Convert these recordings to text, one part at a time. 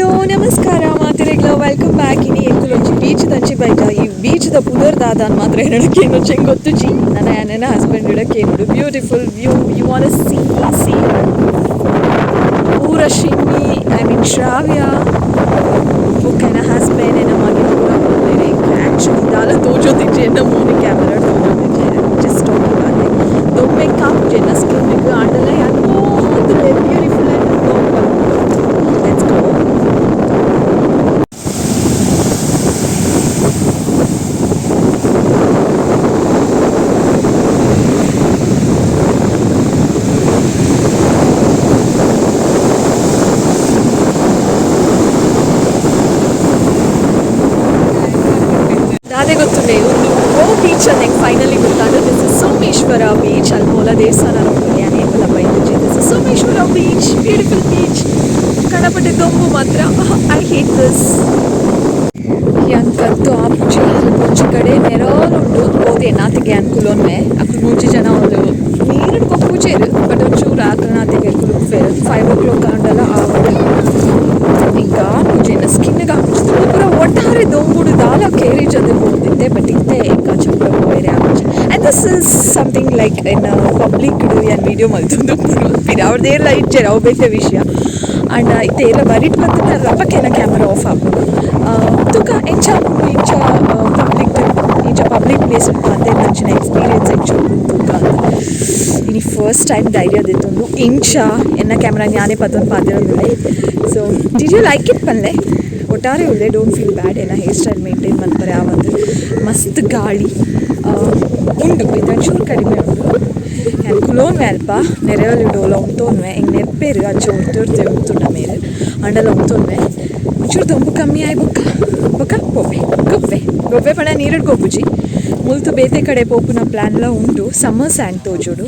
Hello ನಮಸ್ಕಾರ ಮಾತೆರೆಗ್ಲ, welcome back. ಇನಿ ಎಂಕುಲೊಂಜಿ beach ದಂಚಿ ಬೈದ. ಈ ಬೀಚ್ ದ ಪುದರ್ ದಾದಾನ್ ಮಾತ್ರ ಎನಡ ಕೇನೊಚ್ಚಿ, ಗೊತ್ತುಜಿ. ನನ್ನ ನನ್ನ husband ಕೇನೊಡು. Beautiful view, you want see, see. ಪೂರ ಶಿಮ್ಮಿ, I mean ಶ್ರಾವ್ಯ ಬೊಕ್ಕ ಎನ್ನ ಹಸ್ಬೆಂಡ್, ಎನ್ನ ಮಗೆ ಪೂರ ಉಲ್ಲೆರ್. ಆಕ್ಚುಲಿ ದಾಲ ತೋಜೊಂದಿಜ್ಜಿ, ಎನ್ನ ಮೋನೆ ಕ್ಯಾಮರಾ ತೋಜೊಂದಿಜ್ಜಿ. ಜಸ್ಟ್ ಟಾಕಿಂಗ್ ಆತೆ. ದೊಮ್ಮೆ ಕಾಪುಜಿ ಎನ್ನ ಸ್ಕಿನ್ ಆಂಡಲ ಯಾನ್ beautiful. Let's go. ದಾದೆ ಗೊತ್ತುಂಡೆ, ಒಂದು ಗೋ ಬೀಚ್ ಅಂತ ಫೈನಲಿ ಗೊತ್ತಾದ. This is Someshwara beach. ಅಲ್ಲಿ ಮೂಲ ದೇವಸ್ಥಾನ ನೋಡ್ಬೋದು. ಯಾನ್ ಏಪಲ ಬೈದಿಜಿ. This is Someshwara beach, beautiful beach. ಕಡಪಟ್ಟೆ ದೊಂಬು ಮಾತ್ರ. I hate this. ಎಂಕಂತೂ ಆಪುಜಿ. ಅಲ್ಪ ಒಂಜಿ ಕಡೆ ನೆರಳುಂಡು, ಪೋದು ಎನ್ನಾತಿಗೆ ಅನ್ಕುಲೊನ್ಮೆ. ಅಕುಲು ಮೂಜಿ ಜನ ಒಂದು ನೀರುಡು ಗೊಪ್ಪುಜೆರ್, ಬಟ್ ಒಂಚೂರು ಆಕಲ್ನಾತಿಗೆ ಕುಲುಪೆರ್. 5 ಓ ಕ್ಲಾಕ್ ಆಂಡಲ ಆವಡ್, ಎಂಕ್ ಆಪುಜಿ. ಎನ್ನ ಸ್ಕಿನ್ಗೆ ಆಪುಜಿ. ಪೂರ ಒಟ್ಟಾರೆ ದೊಂಬುಡು ದಾಲ ಕೇರಿಜಂದೆ ಪೋದಿತ್ತೆ. ಬಟ್ ಇತ್ತೆ ಎಂಕ್ ಅಂಚ ಪೂರ ಪೋಯೆರೆ ಆಪುಜಿ. And this is something like ಎನ್ನ ಪಬ್ಲಿಕ್ ಯಾನ್ ವೀಡಿಯೋ ಮಲ್ತೊಂದು ಪಿರಾವಡ್ದೇರ್ಲ ಇಜ್ಜೆರ್, ಅವು ಬೇತೆ ವಿಷಯ. ಅಂಡ್ ಇತ್ತೆ ಏರ್ಲ ಬರಿಟ್ ಬತ್ತುಂಡ ರಪಕ್ಕ ಕ್ಯಾಮರಾ ಆಫ್ ಆಪುಂಡು. ತುಕ ಎಂಚ ಆಪುಂಡು, ಇಂಚ ಪಬ್ಲಿಕ್, ಇಂಚ ಪಬ್ಲಿಕ್ ಪ್ಲೇಸ್ ಪಾತೆರ್ನಂಚಿನ ಎಕ್ಸ್ಪೀರಿಯನ್ಸ್ ಎಂಚ ಉಂಡು ತುಕ ಅಂತ. ಇನಿ ಫಸ್ಟ್ ಟೈಮ್ ಧೈರ್ಯ ದೆತ್ತೊಂದು ಇಂಚ ಎನ್ನ ಕ್ಯಾಮ್ರಾ ಯಾನೇ ಪತ್ತೊಂದು ಪಾತೆರೊಂದುಲ್ಲೆ. So did you like it ಪನ್ಲೆ. ಒಟ್ಟಾರೆ ಉಲ್ಲೆ, don't feel bad. ಎನ್ನ hair style maintain ಮಲ್ಪರೆ ಆವಂದು. ಮಸ್ತ್ ಗಾಳಿ ಉಂಡು, ಇದು ಕಡಿಮೆ ಉಂಡು. ಯಾನ್ ಕುಲೋನ್ವೆ ಅಲ್ಪ ನೆರೆಯಲ್ಲಿ ಡೋಲ ಉಂತೋನ್ವೆ. ಎಂಕ್ ನೆರ್ಪೇರು ಅಂಚ ಉಂತುರ್ತೆ ಉಂತುಂಡ ಮೇರು ಅಂಡಲ ಉಂತೋನ್ವೆ. ಒಂಚೂರು ದೊಂಬು ಕಮ್ಮಿ ಆಯ್ ಬೊಕ್ಕ ಬೊಕ್ಕ ಪೋಪೆ ಗೊಬ್ಬೆ. ಗೊಬ್ಬೆ ಪಂಡ ನೀರುಡ್ ಗೊಬ್ಬುಜಿ, ಮುಲ್ತು ಬೇತೆ ಕಡೆ ಪೋಪುನ ಪ್ಲ್ಯಾನ್ಲ ಉಂಡು. ಸಮ್ಮರ್ ಸ್ಯಾಂಡ್ ತೋಜೋಡು,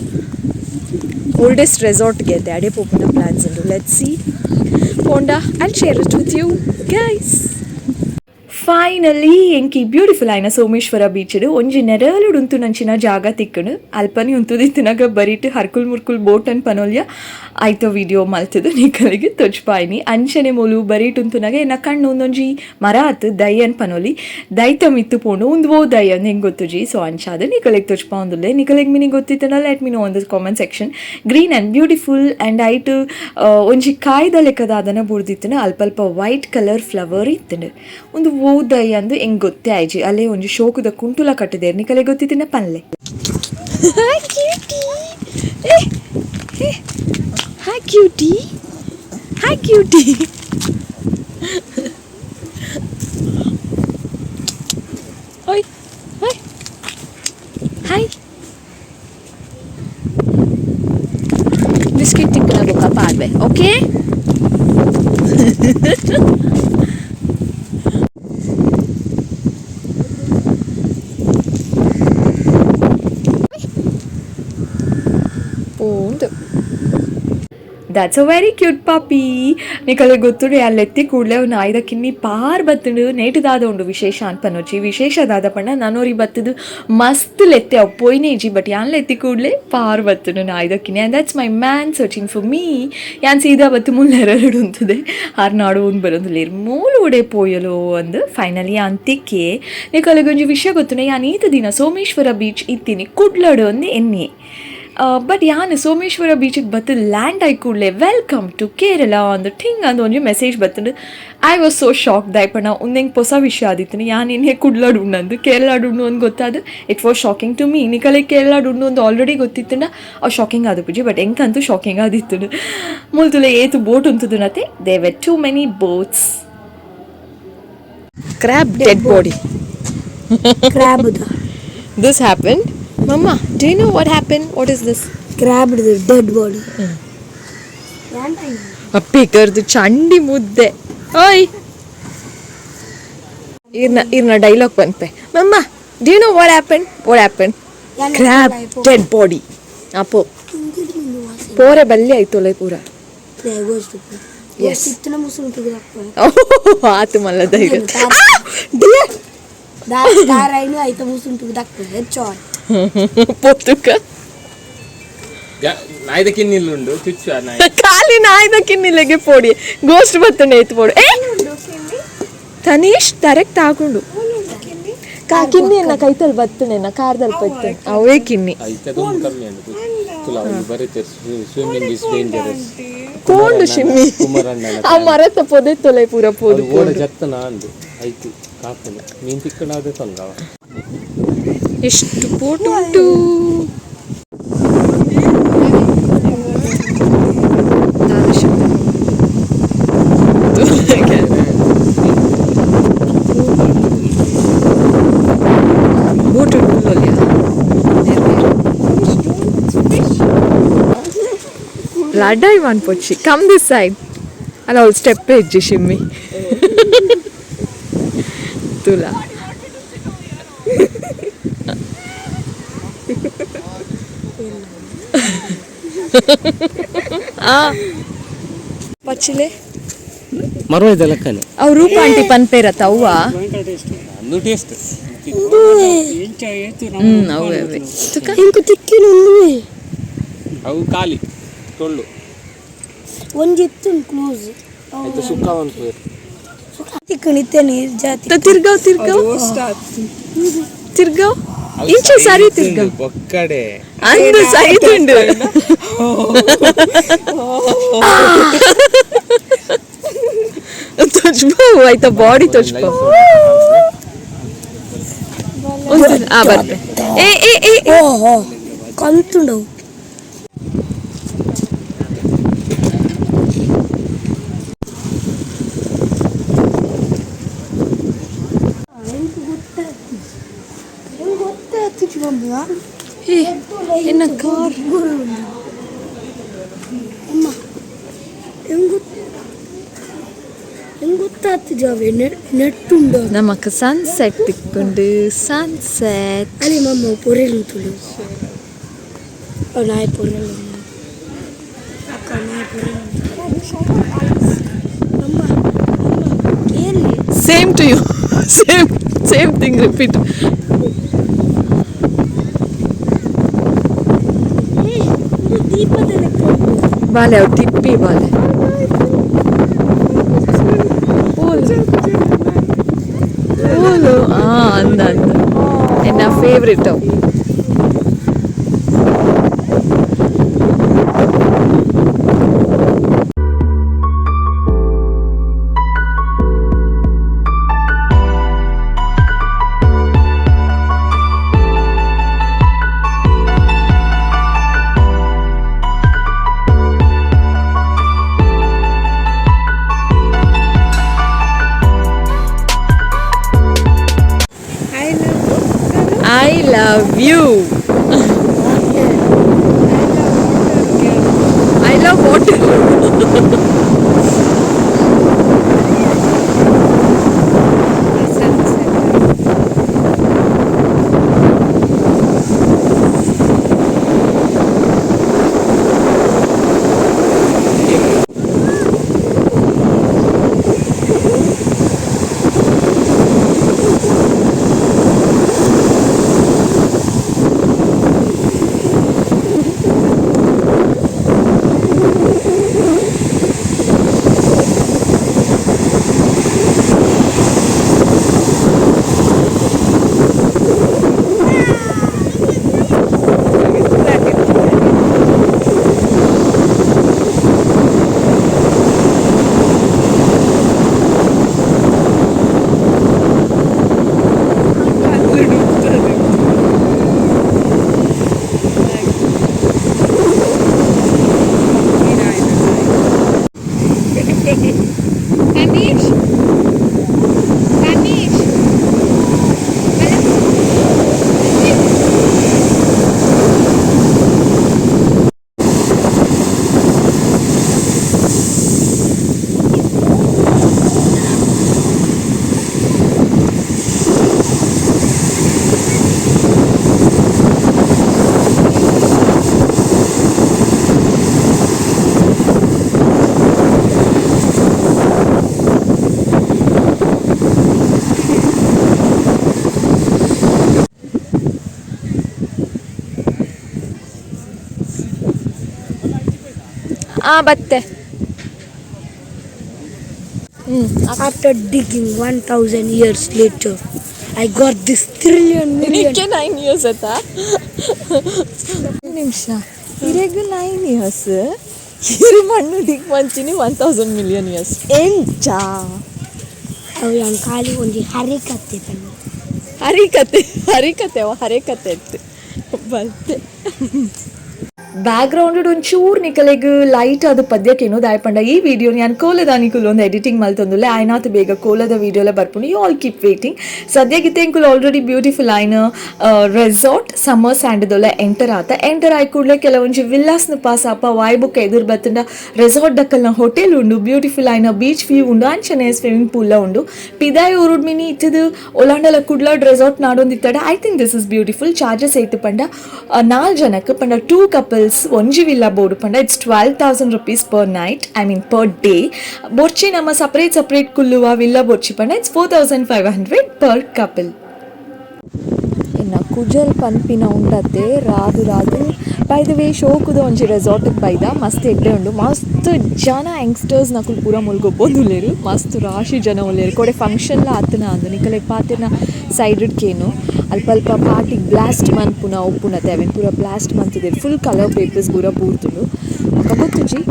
ಓಲ್ಡೆಸ್ಟ್ ರೆಸಾರ್ಟ್ಗೆ ಅಡೆ ಪೋಪುನ ಪ್ಲ್ಯಾನ್ಸ್ ಉಂಡು. Let see. ಪೋಂಡ I share it with you guys. Finally ಎಂಕಿ beautiful ಆಯ್ನ ಸೋಮೇಶ್ವರ ಬೀಚ್ಡ್ ಒಂಜಿ ನೆರಳುಡು ಉಂತುನಂಚಿನ ಜಾಗ ತಿಕ್ಕುಂಡು. ಅಲ್ಪನಿ ಉಂತುದಿತ್ತಿನಾಗ ಬರಿಟ್ ಹರ್ಕುಲ್ ಮುರ್ಕುಲ್ ಬೋಟ್ ಅನ್ ಪನೊಲ್ಯ ಆಯ್ತ ವಿಡಿಯೋ ಮಲ್ತದು ನಿಕಲಿಗೆ ತೊಜ್ಪಾಯ್ನಿ. ಅಂಚನೆ ಮೂಲು ಬರಿಟ್ ಉಂತುನಾಗ ಎನ್ನ ಕಣ್ಣು ಒಂದೊಂಜಿ ಮರ ಆತು ದೈ ಅನ್ ಪನೊಲಿ, ದೈತ ಮಿತ್ತು ಪೋಂಡು. ಉಂದು ಓ ದೈ ಅಂದ್ ಹೆಂಗೆ ಗೊತ್ತುಜಿ. ಸೊ ಅಂಚಾದ ನಿಕಲಿಗೆ ತೊಜ್ಪಾವೊಂದುಲ್ಲೆ. ನಿಕಲಿಗೆ mini ಗೊತ್ತಿತ್ತನ, let me know on the comment section. Green and beautiful and ಐಟ್ ಒಂಜಿ ಕಾಯ್ದ ಲೆಕ್ಕದಾದನ ಬುಡ್ದಿತ್ತನ. ಅಲ್ಪ ಅಲ್ಪ white colour flower ಇತ್ತಂಡು. ಒಂದು ಓ ದೈ ಅಂದು ಹೆಂಗ್ ಗೊತ್ತೇ ಆಯ್ಜಿ. ಅಲ್ಲೇ ಒಂಜಿ ಶೋಕುದ ಕುಂಟುಲ ಕಟ್ಟಿದೆ. ನಿಕಲೆ ಗೊತ್ತಿತ್ತಿನ ಪನ್ಲೆ. Hi cutie, hi cutie, hi cutie. ಓಯ್ hi hi. Biscuit ತಿಕ್ಕನ ಬೊಕ್ಕ ಪಾಡ್ವೆ, ಓಕೆ. ಪೋಂದು. That's a very cute puppy. ನಿಕಲೆ ಗೊತ್ತುಂಡು, ಅಲ್ಲೆತ್ತಿ ಕೂಡಲೇ ಅವು ನಾಯ್ದ ಕಿನ್ನಿ ಪಾರ್ ಬತ್ತುಂಡು. ನೇಟು ದಾದ ಉಂಡು ವಿಶೇಷ ಅನ್ಪನೊಚ್ಚಿ. ವಿಶೇಷ ದಾದ ಪಂಡ, ನನೊರಿ ಬತ್ತದು ಮಸ್ತ್ ಲೆತ್ತೆ, ಅವು ಪೋಯ್ನೆ ಇಜ್ಜಿ. ಬಟ್ ಯಾನ್ ಲೆತ್ತಿ ಕೂಡಲೇ ಪಾರ್ ಬತ್ತುಂಡು ನಾಯ್ದ ಕಿನ್ನಿ. And that's my man searching for me. ಯಾನ್ ಸೀದಾ ಬತ್ತು ಮುಲ್ಲೆರಡು ಉಂತುದೆ. ಆರ್ ನಾಡು ಉಂದು ಬರೋದು ಮೂಲು ಒಡೆ ಪೋಯಲು ಅಂದು ಫೈನಲಿ ಯಾನ್ ತಿಕ್ಕಿ. ನಿಕಲೆಗೊಂಜಿ ವಿಷಯ ಗೊತ್ತುಂಡೆ, ಯಾನ್ ಈತ ದಿನ ಸೋಮೇಶ್ವರ ಬೀಚ್ ಇತ್ತೀನಿ ಕುಡ್ಲಡು ಅಂದು ಎನ್ನಿ. ಬಟ್ ಯಾನ್ ಸೋಮೇಶ್ವರ ಬೀಚಿಗೆ ಬತ್ತು ಲ್ಯಾಂಡ್ ಆಯ್ ಕೂಡಲೇ "welcome to Kerala" ಅಂದು ಠಿಂಗ್ ಅಂದು ಒಂಜಿ ಮೆಸೇಜ್ ಬತ್ತುಂಡು. I was so shock. ದಾಯೆಪಂಡ ಉಂದೆಂಗ್ ಪೊಸ ವಿಷಯ ಆದಿತ್ತು. ಯಾನ್ ಇನ್ನೇ ಕುಡ್ಲಡ್ ಉಂಡಂದು, ಕೇರಳಡ್ ಉಂಡು ಅಂದ್ ಗೊತ್ತಾದ. It was shocking to me. ನಿಕಲೆ ಕೇರಳಡ್ ಉಂಡು ಅಂದು ಆಲ್ರೆಡಿ ಗೊತ್ತಿತ್ತಂಡ ಅವು ಶಾಕಿಂಗ್ ಆದಪುಜಿ, ಬಟ್ ಎಂಕಂತೂ ಶಾಕಿಂಗ್ ಆದಿತ್ತು. ಮುಲ್ತುಲೆ ಏತು ಬೋಟ್ ಉಂತುದುನತೆ. There were too many boats. Crab dead body. Crab. This happened. Mama, do you know what happened? What is this? Crab dead body. ಅಪ್ಪಿಕರ್ದು ಚಂಡಿ ಮುದ್ದೆ. ಓಯ್, ಇರ್ನ ಇರ್ನ ಡೈಲಾಗ್ ಪನ್ಪೆ. Mamma, do you know what happen? What happen? Crab dead body. ಅಪ್ಪೋ ಪೋರೆ ಬಲ್ಲಿ ಆಯ್ತೊಲೆ ಪೂರ. Yes. ಆತು ಮಲ್ಲ ಧೈರ್ಯ. ಐತ ಮುಸುಂಟು ಚಾಟ್. ಪೊತ್ತುಕ. ನಾಯ್ದ ಕಿನ್ನಿಲ್ಲುಂಡು ಚುಚ್ಚು ಆ ನಾಯಿ. ಖಾಲಿ ನಾಯ್ದ ಕಿನ್ನಿಲೆಗೆ ಪೋಡಿ ಗೋಸ್ಟ್ ಬತ್ತುಂಡೆ ಎತ್ತು ಪೋಡು. ಏ. ತನೀಶ್ ತರೆಕ್ ತಾಕೊಂಡು ಕಿನ್ನಿ ಎನ್ನ ಕೈತಲ್ ಬತ್ತುನೆನ್ನ ಕಾರ್ದಲ್ಪ ಇತ್ತು ಅವೇ ಕಿನ್ನಿ ಐತೆ ತುಂಬ ಕಮ್ಮಿ ಅಂಡ್ ತುಲಾ ಬರೀತಾರೆ ಸ್ವಿಮ್ಮಿಂಗ್ is dangerous ಕೋಂಡು ಶಿಮ್ಮಿ. ಕುಮಾರಣ್ಣನ ಆ ಮರತ ಪೊದೆ ತೊಲೆ ಪೂರ ಪೋದು. ಅದು ಓಡ ಜತ್ತನ ಅಂದು ಐತಿ ಕಾಪುನು ಮೀನ್ ತಿಕ್ಕಣಾದೆ ತೊಂದವ. ಎಷ್ಟು ಪೋಟು ಉಂಟು. ದಾದ ಶಬ್ದ? ಬೋಟ್ ಉಂಟು. ಲಡಾಯಿ ಪೊಚ್ಚಿ, ಕಮ್ this side. ಅಲ್ಲ, ಅವಳು ಸ್ಟೆಪ್ ಹೆಜ್ಜೆ ಶಿಮ್ಮಿ ತುಲಾ. ಪಚ್ಚಿಲೆ. ಮರುವ ಲೆಕ್ಕನೆ. ಅವು ರೂಪ ಆಂಟಿ ಪನ್ಪೇರತ್ತ ಅವ್ವ. ಅಂದು ಟೇಸ್ಟ್. ಅವೇ ಅವೇ ತುಕ. ಇಂಕು ತಿಕ್ಕಿನ ಒಂದುವೆ. ಅವು ಖಾಲಿ ಟೊಳ್ಳು. ಒಂಜಿ ಇತ್ತು ಕ್ಲೋಸ್. ಆಯ್ತು, ಸುಕ್ಕ ಉಂಟು. ತಿಕ್ಕಣ ಇತ್ತೆ ನೀರು ಜಾತಿ. ತಿರ್ಗಾವ್ ತಿರ್ಗಾವ್ ತಿರ್ಗಾವ್, ಇಂಚ ಸರಿ ತಿರ್ಗಾವ್. ಬೊಕ್ಕಡೆ. ಅಂದು ಸೈಡ್ ಉಂಡು. ತೊಚ್ಬಾವು ಆಯ್ತಾ, ಬಾಡಿ ತೊಚ್ಬಾವು. ಆ ಬರ್ತೆ, ಏ ಏ ಏ ಏ. ಓಹೋ, ಕಂತುಂಡವು. ಏ, ಎನ್ನ ಕಾರ್. ಗೊತ್ತಾಗ್ತದೆ ನೆಟ್ಟುಂಡು. ನಮಕ್ ಸನ್ಸೆಟ್ ತಿಕ್ಕೊಂಡು, ಸನ್ಸೆಟ್. ಅಲ್ಲಿ ಮಮ್ಮ ಪೊರೆಲು ತುಳು ನಾಯಿ ಪೊರೆಲು ಅಕ್ಕ ನಾಯಿ ಪೊರೆಲು ಅಮ್ಮ ಅಮ್ಮ ಕೇಳಿ. Same to you, same same thing repeat. ಇದು ದೀಪದ ಲೆಕ್ಕ ಉಂಟು. ಬಾಲೆ, ಅವು ತಿಪ್ಪಿ ಬಾಲೆ. ಓಲು ಓಲು, ಆ ಅಂದ ಅಂದ ಎನ್ನ ಫೇವ್ರೆಟ್ ಅವು. I love you. I love water. Kanish. Kanish. ಆ ಬತ್ತೆ. After digging 1000 years later, I got this trillion million. ನಿಕ್ಕೆ 9 years ಆತಾ? ನಿಮಿಷ, ಇರೆಗ್ 9 ಇಯರ್ಸ್, ಇರು ಮಣ್ಣು ಡಿಗ್ ಮಂಚಿನಿ 1000 ಮಿಲಿಯನ್ ಇಯರ್ಸ್ ಎಂಚ? ಅವು ಯಾನ್ ಖಾಲಿ ಒಂಜಿ ಹರಿಕತ್ತೆ ಪನ್ನಿ. ಹರಿಕತೆ, ಹರಿಕತೆ, ಅವ ಹರಿಕತೆ ಇತ್ತು ಬಲ್ತೆ. ಬ್ಯಾಕ್ಗ್ರೌಂಡ್ ಒಂಚೂರು ನಿಕಲೆಗ್ ಲೈಟ್ ಅದು ಪದ್ಯಕ್ಕೇನು ದಾಯಪಂಡ ಈ ವಿಡಿಯೋ ನಾನು ಕೋಲದ ನಿಕುಲು ಒಂದು ಎಡಿಟಿಂಗ್ ಮಲ್ತೊಂದುಲ್ಲೆ. ಆಯ್ನಾತ್ ಬೇಗ ಕೋಲದ ವಿಡಿಯೋಲ ಬರ್ಪುಂಡು. You all keep waiting. ಸದ್ಯಗಿತ್ತೆ ಎಂಕುಲು ಆಲ್ರೆಡಿ ಬ್ಯೂಟಿಫುಲ್ ಆಯ್ನ ರೆಸಾರ್ಟ್ ಸಮ್ಮರ್ ಸ್ಯಾಂಡ್ದೊಲ್ಲ ಎಂಟರ್ ಆತ. ಎಂಟರ್ ಆಯ್ ಕೂಡಲೇ ಕೆಲವೊಂಜಿ ವಿಲ್ಲಾಸ್ನ ಪಾಸ್ ಆಪ. ವಾಯ್ಬುಕ್ಕ ಎದುರು ಬತ್ತಂಡ ರೆಸಾರ್ಟ್ ದಕ್ಕಲ್ನ ಹೋಟೆಲ್ ಉಂಡು. ಬ್ಯೂಟಿಫುಲ್ ಆಯ್ನ ಬೀಚ್ ವ್ಯೂ ಉಂಡು, ಅಂಚನೆ ಸ್ವಿಮ್ಮಿಂಗ್ ಪೂಲ್ ಉಂಡು. ಪಿದಾಯಿ ಊರುಡ್ ಮಿನಿ ಇತ್ತದು ಒಲಾಂಡಲ ಕುಡ್ಲಾಡ್ ರೆಸಾರ್ಟ್ ನಾಡೊಂದಿತ್ತಡ. I think this is beautiful. Charges ಏತು ಪಂಡ, ನಾಲ್ ಜನಕ್ಕೆ ಪಂಡ ಟೂ ಕಪಲ್ಸ್ ಒಂಜಿ ವಿಲ್ಲ ಬೋಡು ಪಂಡ it's ₹12,000 per night, I mean, per day. ಬೊರ್ಚಿ ನಮ್ಮ ಸಪ್ರೇಟ್ ಸಪ್ರೇಟ್ ಕುಲ್ಲುವ ವಿಲ್ಲ ಬೊರ್ಚಿ ಪಂಡ it's 4500 per couple. ಇನ್ನು ಕುಜಲ್ ಪನ್ಪಿನ ಉಂಡತೆ ರಾದು ರಾದು. By the way, ಶೋಕುದ ಒಂಜಿ ರೆಸಾರ್ಟಿಗೆ ಬೈದ. ಮಸ್ತ್ ಎಡ್ಡೆ ಉಂಡು. ಮಸ್ತ್ ಜನ ಯಂಗ್ಸ್ಟರ್ಸ್ ನಕುಲು ಪೂರ ಮುಲ್ಗೊಬ್ಬೊಂದುಲ್ಲೇರು. ಮಸ್ತ್ ರಾಶಿ ಜನ ಉಲ್ಲೇರು. ಕೊಡೆ ಫಂಕ್ಷನ್ಲ ಆತನ ಅಂದು ನಿಕಲೆಗ್ ಪಾತೆರ್ನ ಸೈಡ್ ಕೇನು. ಅಲ್ಪ ಅಲ್ಪ ಪಾರ್ಟಿಗೆ ಬ್ಲಾಸ್ಟ್ ಮನ್ಪುನ ಉಪ್ಪುನತೆ, ಅವೆನ್ ಪೂರ ಬ್ಲಾಸ್ಟ್ ಮಂತಿದ್ದೇರು. Full colour papers ಪೂರ ಬೂರ್ತುಂಡು. ಬೊಕ ಗೊತ್ತುಜಿ,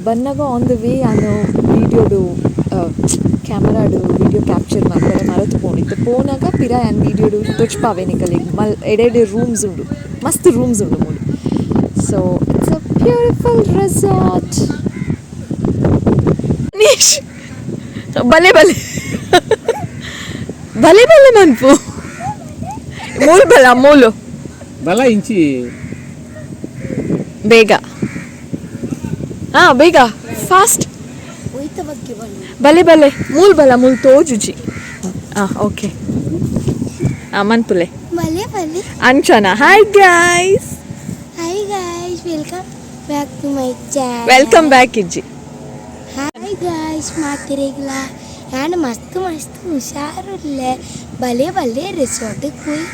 ಬನ್ನಗ on the way ಯಾನು ವೀಡಿಯೋಡು ಕ್ಯಾಮರಾಡು ವಿಡಿಯೋ ಕ್ಯಾಪ್ಚರ್ ಮಲ್ಪರೆ ಮರತು ಪೋಂಡು. ಪೋನಾಗ ಪಿರ ಯಾನ್ ವೀಡಿಯೋಡು ತೊಚ್ಪಾವೆ ನಿಕಲೆಗ್. ಮಲ್ ಎಡೆಡೆ ರೂಮ್ಸ್ ಉಂಡು, ಮಸ್ತ್ ರೂಮ್ಸ್ ಉಂಡು ಮೂಲು. So it's a beautiful resort. Niche, ಬಲೆ ಬಲೆ ಬಲೆ ಬಲೆ ಮನ್ಪು. ಮೂಲು ಬಲ ಮೂಲು. ಬಲ ಇಂಚಿ. ಬೇಗ, ಹಾ, ಬೇಗ, ಫಾಸ್ಟ್. ಒಯ್ತ ಬಗ್ಗೆ ಬನ್ನಿ. ಬಲೆ ಬಲೆ, ಮೂಲ್ ಬಲ, ಮೂಲ್ ತೋಜುಜಿ. ಹಾಂ, ಓಕೆ, ಹಾಂ, ಮನ್ಪುಲೆ. ಬಲೆ ಬಲೆ. ಅಂಚನ, hi guys. Hi guys, welcome back to my channel. Welcome back ಇಜ್ಜಿ. ಹಾಯ್ ಗಾಯ್ಸ್, ಮಾತಿರಿಗ್ಲ ನಾನು ಮಸ್ತ್ ಮಸ್ತ್ ಹುಷಾರುಲ್ಲೆ. ಬಲೆ ಬಲೆ ರೆಸಾರ್ಟಿಗೆ ಪೋಯಿ.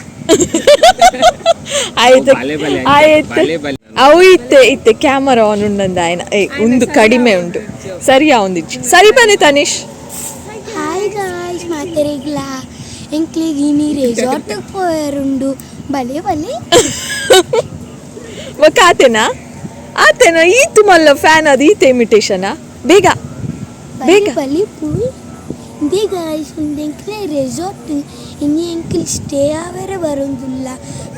ಆಯ್ತು. ಬಲೆ ಬಲೆ. ಆಯ್ತು. ಬಲೆ ಬಲೆ. ಅವು ಇತ್ತೆ ಇತ್ತೆ ಕ್ಯಾಮರಾ ಆನ್ ಉಂಡಂದ ಆಯ್ನ. ಏ, ಒಂದು ಕಡಿಮೆ ಉಂಟು, ಸರಿಯಾ? ಒಂದಿಜ್ಜಿ, ಸರಿ ಬನ್ನಿ ತನಿಷ್. ಹಾಯ್ ಗಾಯ್ಸ್, ಮಾತಿರಿಗ್ಲ ಎಂಕ್ಲಿಗ್ ಇನಿ ರೆಸಾರ್ಟಿಗೆ ಪೋಯರುಂಡು. ಬಲೆ ಬಲೆ. ಬೊಕ್ಕ ಆತೇನಾ, ಆತೇನಾ? ಈತು ಮಲ್ಲ ಫ್ಯಾನ್ ಅದು ಈತ ಇಮಿಟೇಷನ್. ಬೇಗ. ಬಲೆ. ಬೇಗ. ಬಲೆ ಪೋಯಿ. ಇಂದೇ ಗಾಯ್ಸ್, ಉಂದು ಎಂಕ್ಲೆ ರೆಸಾರ್ಟ್. ಇನಿ ಎಂಕ್ಲ್ ಸ್ಟೇ ಆವರೆ ಬರೋದಿಲ್ಲ.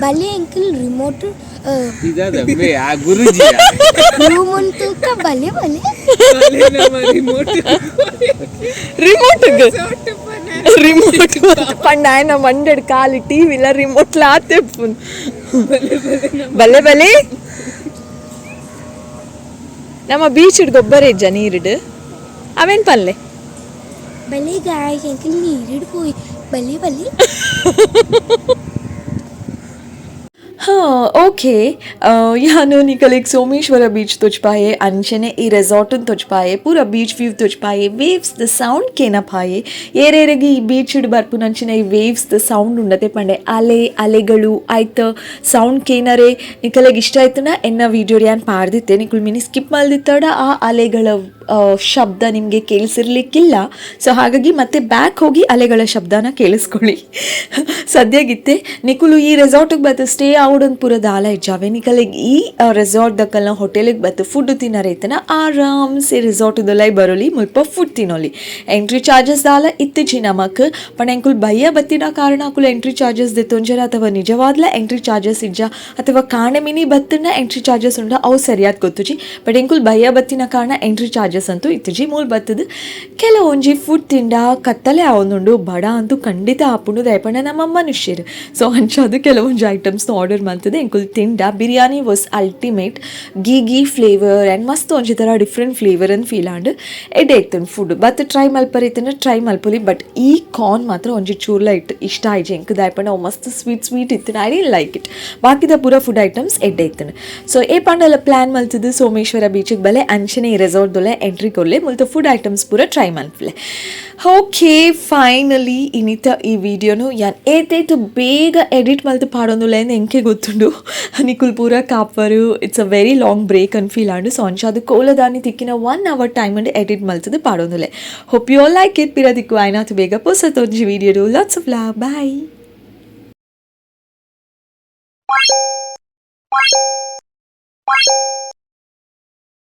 ಬಲೆ, ಎಂಕ್ಲ್ ರಿಮೋಟ್ ಇದಾದ ಆ ಗುರುಜಿ. ರೂಮ್ ಉಂಟು. ಬಲೆ ಬಲೆ. Remote remote ಪಂಡ ಆಯ್ನ ಮಂಡೆಡ್ ಖಾಲಿ ಟಿವಿ ಇಲ್ಲ, ರಿಮೋಟ್ ಲಾತೆ. ಬಲೆ ಬಲೆ. ನಮ್ಮ ಬೀಚ್ ಗೊಬ್ಬರ ಇಜ್ಜ ನೀರಿಡು? ಅವೇನ್ ಪಲ್ಲೆ? ಬಲೆ ಗಾಯ್ಸ್, ಎಂಕ್ಲ್ ನೀರಿಡ್ ಪೋಯಿ. ಬಲೆ ಬಲೆ. ಹಾಂ, ಓಕೆ, ಯಾನು ನಿಕಲೆಗ್ ಸೋಮೇಶ್ವರ ಬೀಚ್ ತೊಚ್ಪಾಯೆ, ಅಂಚನೆ ಈ ರೆಸಾರ್ಟನ್ ತೊಚ್ಪಾಯೆ, ಪೂರ ಬೀಚ್ ವ್ಯೂ ತೊಚ್ಪಾಯೆ, waves the sound ಕೇನಪಾಯೆ. ಏರೇರೆಗೆ ಈ ಬೀಚ್ ಬರ್ಪುನಂಚಿನ ಈ waves the sound ಉಂಡತೆ ಪಂಡೆ ಅಲೆ ಅಲೆಗಳು ಆಯ್ತ ಸೌಂಡ್ ಕೇನರೆ ನಿಕಲೆಗ್ ಇಷ್ಟ ಆಯ್ತನ ಎನ್ನ ವೀಡಿಯೋ ಯಾನ್ ಪಾಡ್ದಿತ್ತೆ. ನಿಕುಲ್ ಮಿನಿ ಸ್ಕಿಪ್ ಮಲ್ದಿತ್ತಾಡ, ಆ ಅಲೆಗಳ ಶಬ್ದ ನಿಮಗೆ ಕೇಳಿಸಿರ್ಲಿಕ್ಕಿಲ್ಲ. ಸೊ ಹಾಗಾಗಿ ಮತ್ತೆ ಬ್ಯಾಕ್ ಹೋಗಿ ಅಲೆಗಳ ಶಬ್ದನ ಕೇಳಿಸ್ಕೊಳ್ಳಿ. ಸದ್ಯಗಿತ್ತೆ ನಿಕುಲು ಈ ರೆಸಾರ್ಟಿಗೆ ಬತ್ತು ಸ್ಟೇ ಆವಡೊಂದು ಪೂರ ದಾಲ ಇಜ್ಜಾವೆ. ನಿಕಲೆಗ್ ಈ ರೆಸಾರ್ಟ್ ದಕ್ಕಲ್ನ ಹೋಟೆಲಿಗೆ ಬತ್ತು ಫುಡ್ ತಿನ್ನರೈತನ ಆರಾಮ್ಸೆ ರೆಸಾರ್ಟ್ ದೊಲೈ ಬರೋಲಿ, ಮುಲ್ಪ ಫುಡ್ ತಿನ್ನೋಲಿ. ಎಂಟ್ರಿ ಚಾರ್ಜಸ್ ದಾಲ ಇತ್ತಿಜಿ ನಮಕ್. ಪಂಡ ಎಂಕುಲ್ ಬಯ್ಯ ಬತ್ತಿನ ಕಾರಣ ಅಕುಲು ಎಂಟ್ರಿ ಚಾರ್ಜಸ್ ದೆತ್ತೊಂಜರ ಅಥವಾ ನಿಜವಾದ್ಲ ಎಂಟ್ರಿ ಚಾರ್ಜಸ್ ಇಜ್ಜ ಅಥವಾ ಕಾಣೆ ಮಿನಿ ಬತ್ತಿನ ಎಂಟ್ರಿ ಚಾರ್ಜಸ್ ಉಂಡ, ಅವು ಸರಿಯಾದ ಗೊತ್ತುಜಿ. ಬಟ್ ಎಂಕುಲ್ ಬಯ್ಯ ಬತ್ತಿನ ಕಾರಣ ಎಂಟ್ರಿ ಚಾರ್ಜಸ್ ಅಂತೂ ಇತ್ತಿಜಿ. ಮೂಲ್ ಬತ್ತದ ಕೆಲವೊಂಜಿ ಫುಡ್ ತಿಂಡ ಕತ್ತಲೆ ಆವೊಂದುಂಡು. ಬಡ ಅಂತೂ ಖಂಡಿತ ಆಪುಂಡು, ದಯಪಂಡ ನಮ್ಮ ಮನುಷ್ಯರು. ಸೊ ಅಂಚಾದ ಕೆಲವೊಂಜಿ ಐಟಮ್ಸ್ನ ಆರ್ಡರ್ ಮಾಡ್ತದೆ ಎಂಕುಲ್ ತಿಂಡ. Biryani was ultimate. Ghee ghee flavour and ಮಸ್ತ್ ಒಂಜಿ ಥರ ಡಿಫ್ರೆಂಟ್ ಫ್ಲೇವರ್ ಅಂತ ಫೀಲ್ ಆಂಡ್. ಎಡ್ಡೆ ಇತ್ತು ಫುಡ್. ಬತ್ ಟ್ರೈ ಮಲ್ಪರೆ ಇತ್ತಂದ್ರೆ ಟ್ರೈ ಮಲ್ಪೊಲಿ. ಬಟ್ ಈ ಕಾರ್ನ್ ಮಾತ್ರ ಒಂಜಿ ಚೂರ್ಲ ಇಟ್ಟು ಇಷ್ಟ ಆಯ್ಜಿ ಎಂಕ್. ದಾಯಪಂಡ ಅವು ಮಸ್ತ್ ಸ್ವೀಟ್ ಸ್ವೀಟ್ ಇತ್ತು. I didn't like it. ಬಾಕಿದ ಪೂರ ಫುಡ್ ಐಟಮ್ಸ್ ಎಡ್ಡೆ ಇತ್ತು. ಸೊ ಏ ಪಂಡಲ ಪ್ಲಾನ್ ಮಲ್ತದ್ದು ಸೋಮೇಶ್ವರ ಬೀಚಿಗೆ ಬಲೆ, ಅಂಚನೆ ಈ ರೆಸಾರ್ಟ್ ದೊಲೆ ಎಂಟ್ರಿ ಕೊರ್ಲೆ. ಮುಲ್ತ ಫುಡ್ ಐಟಮ್ಸ್ ಪೂರ ಟ್ರೈ. ಟ್ರೈ ಮನ್ಪುಲೆ. ಓಕೆ, ಫೈನಲಿ ಇನಿತ ಈ ವಿಡಿಯೋನು ಯಾನ್ ಏತೇತ್ ಬೇಗ ಎಡಿಟ್ ಮಲ್ತ್ ಪಾಡೊಂದುಲ್ಲೆ ಎಂಕೆ ಗೊತ್ತುಂಡು. ನಿಕುಲ್ ಪೂರ copper. It's a very long break and feel and. So ಅಂಚಾದ್ ಕೋಲದಾನಿ ತಿಕ್ಕಿನ one hour time and edit ಮಲ್ತದು ಪಾಡೊಂದುಲ್ಲೆ. Hope you all like it. ಪಿರ ತಿಕ್ಕು ಆಯ್ನಾತ್ ಬೇಗ ಪೊಸತೊಂಜಿ video. Lots of love, bye.